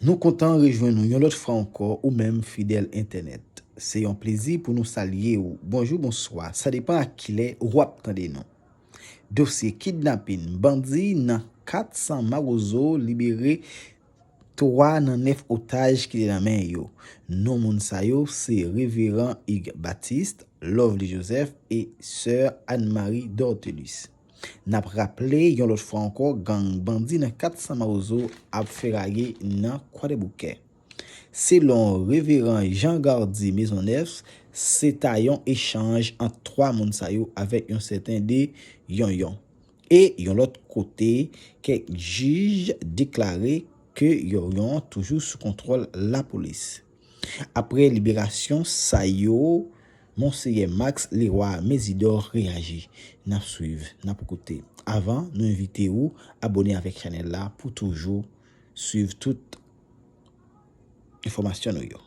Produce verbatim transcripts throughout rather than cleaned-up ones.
Nou kontan rejwenn ou yon lòt fwa ankò, ou menm fidèl entènèt. Se yon plezi pou nou salye w. Bonjou, bonswa, sa depan ak kilè w ap tande nou. Dosye kidnapin, bandi nan kat san Mawozo libere twa nan nèf otaj ki te nan men yo. Non moun sa yo se Reveran Hugues Baptiste, Lovely Joseph e Sè Anne Marie Dortelus. N ap raple yon lòt fwa ankò, gang bandi nan kat san Mawozo ap feraye nan Kwadèboukè. Selon Reveran Jean Gardy Maisonneuve, se ta yon echanj ant twa moun sa yo avèk yon sèten de Yonyon. E yon lòt kote, kèk jij deklare ke Yonyon toujou sou kontwòl lapolis. Apre liberasyon sa yo, Monseyè Max Leroy Mésidor reyaji. N ap swiv, n ap koute. Avan, nou envite ou abòne avèk chanèl la pou toujou swiv tout enfòmasyon nou yo.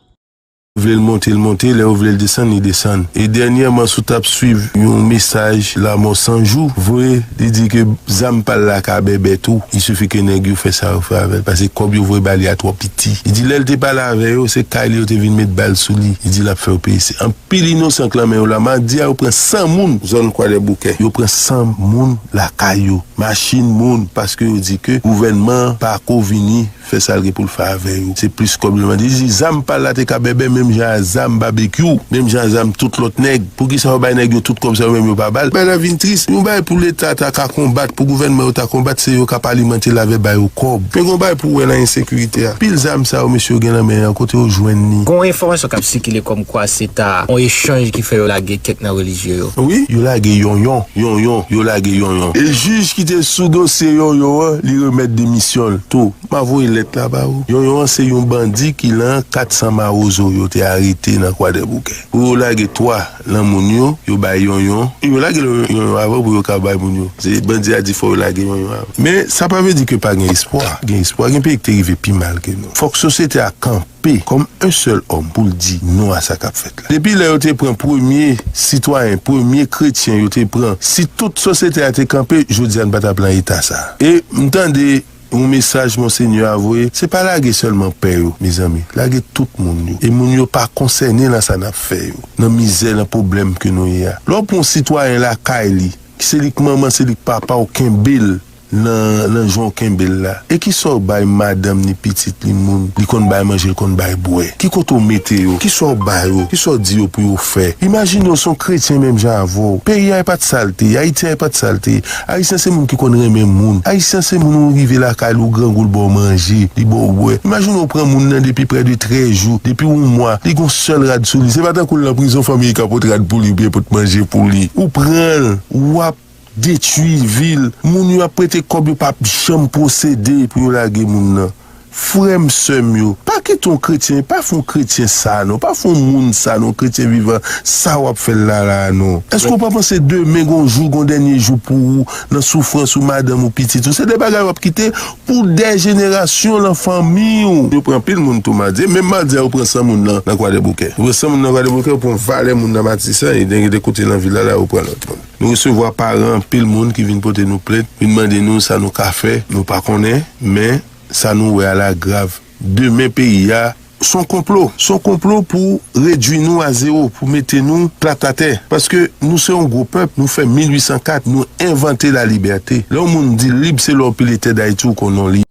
Vle l monte, l monte, lè yo vle l desann, li desann. E dènyèman, si w t ap swiv yon mesaj Lanmò San Jou voye, li di ke zam pa l la ka bèbè tou. Il suffit ke nèg yo fè sa yo fè avè l, paske kòb yo voye ba li a twò piti. Li di lè l te pale avè yo, se kay li yo te vin met bal sou li. Li di l ap fè yo peye. Se anpil inosan k lan men yo la. Madi a, yo pran san moun zòn Kwadèboukè. Yo pran san moun lakay yo. Machin moun, paske yo di ke gouvènman an pa ko vini fè sa l gen pou l fè avè yo. Se plis kòb yo mande. Li di zam pa l la te ka bèbè menm jan a zam Babekyou, menm jan a zam tout lòt nèg. Poukisa yo bay nèg yo tout kòb sa yo menm yo pa ba l? Bagay la vin tris. Yon bagay pou Leta ta ka konbat, pou gouvènman yo ta konbat, se yo k ap alimante l avè ba yo kòb. Men gen yon bagay pou w wè nan ensekirite a. Pil zam sa yo mesye yo gen nan men an, kote yo jwenn li? Gon enfòmasyon k ap sikile kòmkwa se ta yon echanj ki fè yo lage kèk nan relijye yo. Wi, yo lage Yonyon, Yonyon, yo lage Yonyon. E jij ki te sou dosye Yonyon an, li remèt demisyon l tou. M a voye lèt la ba ou. Yonyon an se yon bandi ki lan kat san Mawozo yo te arete nan Kwadèboukè. Pou yo lage twa lan moun yo, yo bay Yonyon. Yo lage Yonyon avan pou yo ka bay moun yo. Se bandi a di fò yo lage Yonyon avan. Men sa pa vle di ke pa gen espwa. Gen espwa, gen peyi ki te rive pi mal ke nou. Fòk sosyete a kanpe kòm yon sèl òm pou l di non a sa k ap fèt la. Depi lè yo te pran premye sitwayen, premye kretyen yo te pran, si tout sosyete a te kanpe, jodi a n pa t ap lan eta sa. E m tande yon mesaj Monseyè a voye, se pa lage sèlman pè yo, mezanmi. Lage tout moun yo. E moun yo pa konsène nan sa n ap fè yo. Nan mizè, nan pwoblèm ke nou ye a. Lè w pran yon sitwayen lakay li, se li k manman, se li k papa, w kenbe l nan, nan jan w kenbe l la. E kisa w bay madanm ni pitit li moun, li konn bay manje, li konn bay bwè? Ki kote w mete yo? Kisa w ba yo? Kisa w di yo pou yo fè? Imajine w se yon kretyen menm jan avè w. Peyi a e pa t sa l te ye, Ayiti a e pa t sa l te ye. Ayisyen se moun ki konn renmen moun. Ayisyen se moun ou rive lakay li, ou grangou, l ba w manje, li ba w bwè. Imajine w pran moun nan depi prè de trèz jou, depi yon mwa, li gon sèl rad sou li. Se pa tankou l nan prizon, fanmi li ka pot rad pou li oubyen pot manje pou li. Ou pran l, w ap detwi vi l. Moun yo ap prete kòb, yo p ap janm pwosede pou yo lage moun nan. Frè m, sè m yo, pa kite yon kretyen, pa fè yon kretyen sa non, pa fè yon moun sa non, kretyen vivan, sa w ap fè l la la a non. Èske w pa panse demen gon jou, gon dènye jou pou ou, nan soufrans ou, madanm ou, pitit ou, se de bagay w ap kite pou dè jenerasyon lan fanmi w? Yo pran anpil moun tou madi, menm madi a yo pran san moun nan, nan Kwadèboukè. Yo pran san moun nan Kwadèboukè, yo pran valè moun nan Matisan, e gen de kote nan vil la la yo pran lòt moun. Nou resevwa paran anpil moun ki vin pote nou plent, vin mande nou sa nou ka fè, nou pa konnen, men sa nou wè a la grav. Demen peyi a, s on konplo. S on konplo pou redwi nou a zewo, pou mete nou plat atè. Paske nou se yon gwo pèp, nou fè mil uit san kat, nou envante lalibète. Lè yon moun di l lib, se lè w pile tè Dayiti, ou konnen w lib.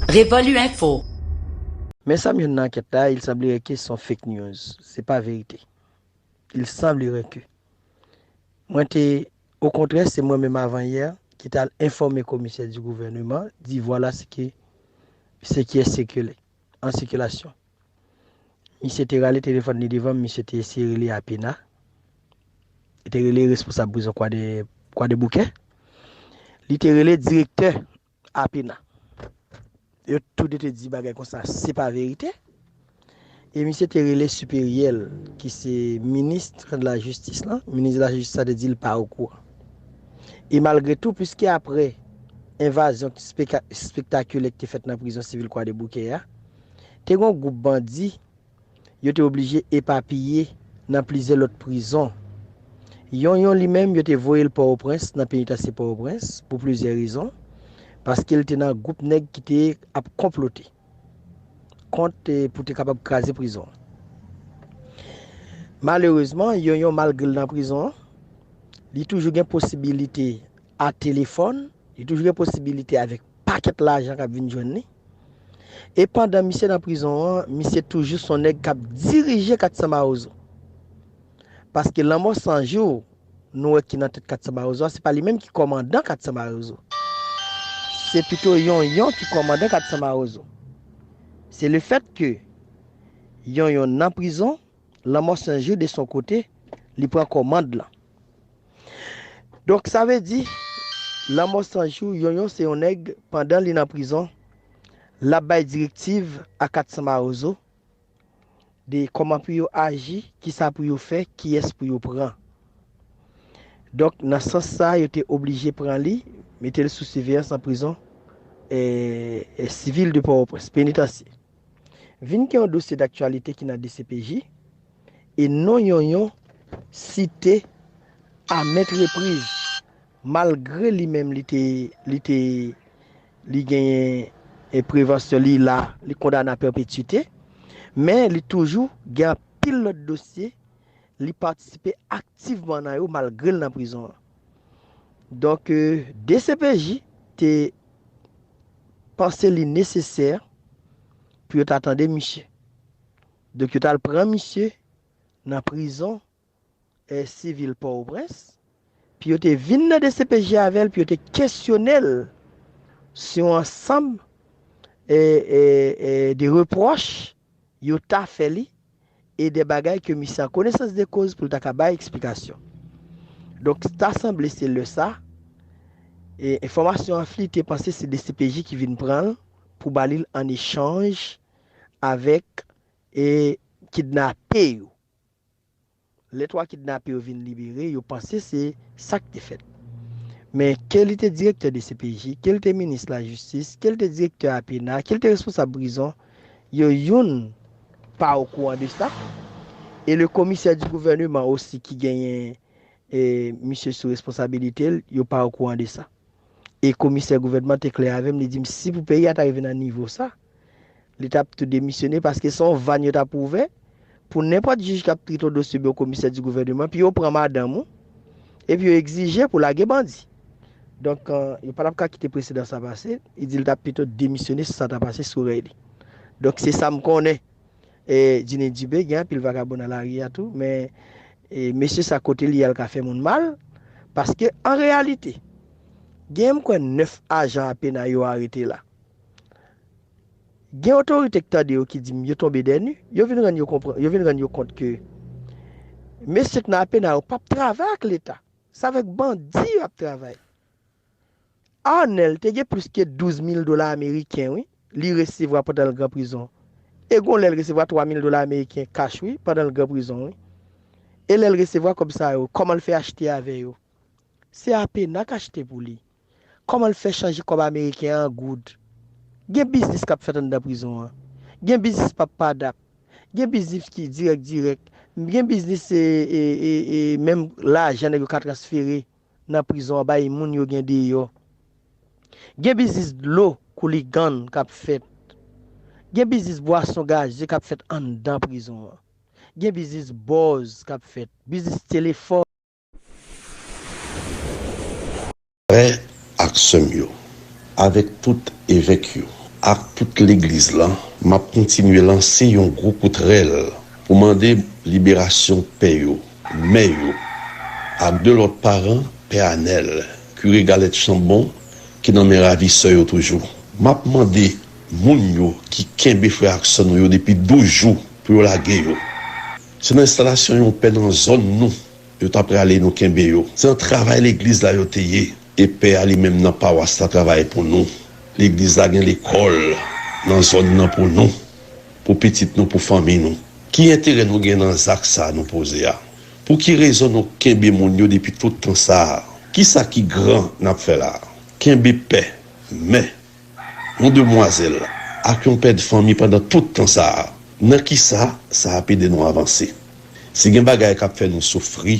Révolu Info. Men sa m jwenn nan ankèt la, il semblerait que ce sont fake news. Se pa verite. Il semblerait que. Mwen te, okontrè, se mwen menm avan yè ki t al enfòme komisè di gouvèneman, di voilà ce que, ce qui est circulé, en circulation. Misye te rale telefòn li devan m, misye te eseye rele Apena. Li te rele responsab prizon Kwadè, Kwadèboukè. Li te rele direktè Apena. Yo tou de te di bagay konsa, se pa verite. E misye te rele siperyè l, ki se minis de la jistis lan. Minis de la jistis la te di l pa okouran. E malgre tou, piske apre envazyon speka-, spektakilè ki te fèt nan prizon sivil Kwadèboukè a, te gen yon gwoup bandi yo te oblije epapiye nan plizyè lòt prizon. Yonyon li menm, yo te voye l Pòtoprens, nan penitansye Pòtoprens, pou plizyè rezon. Paske l te nan gwoup nèg ki te ap konplote kont, eh, pou te kapab kraze prizon an. Malerezman, Yonyon, malgre l nan prizon an, li toujou gen posibilite a telefòn, li toujou gen posibilite avèk pakèt lajan k ap vin jwenn li. E pandan misye nan prizon an, misye toujou se yon nèg k ap dirije Kat San Mawozo. Paske Lanmò San Jou, nou wè ki nan tèt Kat San Mawozo a, se pa li menm ki kòmandan Kat San Mawozo. Se pito Yonyon ki kòmandan Kat San Mawozo. Se le fèt ke Yonyon nan prizon, Lanmò San Jou de son kote, li pran kòmand lan. Donk sa vle di, Lanmò San Jou, Yonyon se yon nèg, pandan li nan prizon, l ap bay direktiv a Kat San Mawozo de kòman pou yo aji, kisa pou yo fè, kiyès pou yo pran. Donk, nan sans sa, yo te oblije pran li, mete l sou siveyans nan prizon, eh, eh, sivil de Pòtoprens, penitansye. Vin gen yon dosye daktyalite ki nan D C P J, e non Yonyon site a mèt repriz, malgre li menm li te, li te, li genyen, eh, prevansyon, li la, li kondane a pèpetite, men li toujou gen anpil lòt dosye, li patisipe aktivman nan yo malgre l nan prizon an. Donk, eh, D C P J te panse li nesesè pou yo ta tande misye. Donk, yo t al pran misye nan prizon, eh, sivil Pòtoprens, pou yo te vin nan D C P J avè l, pou yo te kesyone l sou yon ansanm, eh, eh, eh, de repwòch yo ta fè li, e de bagay ke misye an konesans de koz pou l ta ka bay eksplikasyon. Donk, ta sanble se lè sa, e enfòmasyon an flite, panse se D C P J ki vin pran l pou ba li l an echanj avèk, e, kidnape yo. Lè twa kidnape yo vin libere, yo panse se sa k te fèt. Men ke li te direktè D C P J, ke l te minis lajistis, ke l te direktè a pena, ke l te responsab prizon, yo youn pa okouran de sa. E le komisè di gouvèneman osi ki genyen, e, misye sou responsabilite l, yo pa okouran de sa. E komisè gouvènman te klè avè m, li di m si pou peyi a ta rive nan nivo sa, li t ap tou demisyone, paske se yon vàn yo t ap ouvè pou nenpòt jij k ap trete yon dosye oubyen yon komisè di gouvèneman, pou yo pran madanm ou, epi yo egzije pou lage bandi. Donk, eh, yo pa t ap ka kite presedan sa pase, li di l t ap pito demisyone si sa ta pase sou rèy li. Donk, se sa m konnen. E, Djine Dube, gen anpil vagabon nan lari a tou, men, e, mesye sa kote li ye a l ka fè moun mal, paske an reyalite, gen m kwè nèf ajan a pena yo arete la. Gen otorite k tande yo ki di m yo tonbe dèni, yo vin rann yo konprann, yo vin rann yo kont ke mesye k nan a pena yo p ap travay ak Leta. Se avèk bandi y ap travay. Arnel te gen plis ke douz mil dola ameriken, wi, li resevwa pandan l gen prizon. E gon lè l resevwa twa mil dola ameriken kach, wi, pandan l gen prizon, wi. E lè l resevwa kòb sa yo, kòman l fè achte avè yo? Se a pena k achte pou li. Kòman l fè chanje kòb ameriken an an goud? Gen biznis k ap fèt anndan prizon an. Gen biznis p ap padap. Gen biznis ki dirèk dirèk. Gen biznis, e, e, e, e, menm lajan nèg yo ka transfere nan prizon an bay moun yo gen deyò. Gen biznis dlo kouligann k ap fèt. Gen biznis bwason gaze k ap fèt anndan prizon an. Gen biznis bòz k ap fèt. Biznis telefòn. Frè ak sè m yo, avèk tout evèk yo, ak tout legliz la, m ap kontinye lanse yon gwo kout rèl pou mande liberasyon pè yo, mè yo, ak de lòt paran pè Anèl, kire Galèt Chanbon, ki nan men ravisè yo toujou. M ap mande moun yo ki kenbe frè ak sè nou yo depi douz jou pou yo lage yo. Se nan enstalasyon yon pè nan zòn nou yo ta prale nou kenbe yo. Se nan travay legliz la yo te ye. E pè a li menm nan pawas la travay pou nou. Legliz la gen lekòl nan zòn nan pou nou, pou pitit nou, pou fanmi nou. Ki enterè nou gen nan zak sa a nou poze a? Pou ki rezon nou kenbe moun yo depi tout tan sa a? Kisa ki gran n ap fè la a? Kenbe pè, mè, yon demwazèl ak yon pè de fanmi pandan tout tan sa a? Nan kisa sa ap ede nou avanse? Si gen bagay k ap fè nou soufri,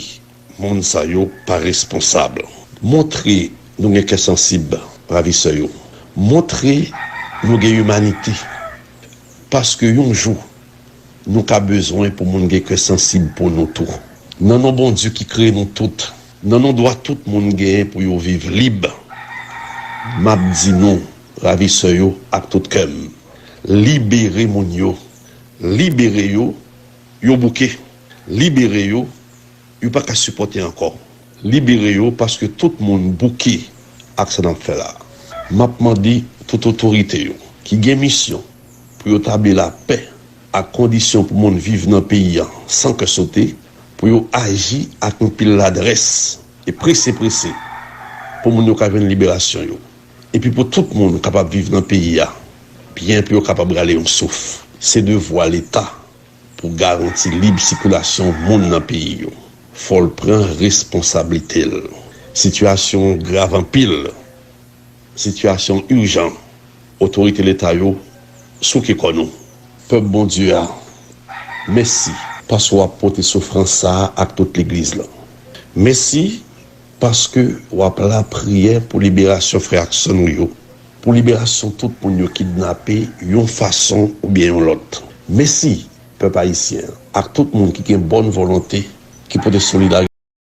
moun sa yo pa responsab. Montre nou gen kè sansib, ravisè yo. Montre nou gen imanite, paske yon jou, nou ka bezwen pou moun gen kè sansib pou nou tou. Nan non Bondye ki kreye nou tout, nan non dwa tout moun genyen pou yo viv lib, m ap di nou, ravisè yo, ak tout kè m, libere moun yo, libere yo, yo bouke, libere yo, yo pa ka sipòte ankò. Libere yo, paske tout moun bouke ak sa n ap fè la. M ap mande tout otorite yo ki gen misyon pou yo tabli lapè ak kondisyon pou moun viv nan peyi a san kè sote, pou yo aji ak anpil ladrès e prese prese pou moun yo ka jwenn liberasyon yo. Epi pou tout moun kapab viv nan peyi a byen, pou yo kapab rale yon souf. Se devwa Leta pou garanti lib sikilasyon moun nan peyi yo. Fò l pran responsablite l. Sitiyasyon an grav anpil. Sitiyasyon ijan. Otorite Leta yo, souke kò nou. Pèp Bondye a, mèsi paske w ap pote soufrans sa a ak tout legliz lan. Mèsi paske w ap lapriyè pou liberasyon frè ak sè nou yo, pou liberasyon tout moun yo kidnape yon fason oubyen yon lòt. Mèsi, pèp ayisyen an, ak tout moun ki gen bòn volonte, ki pote solidarite.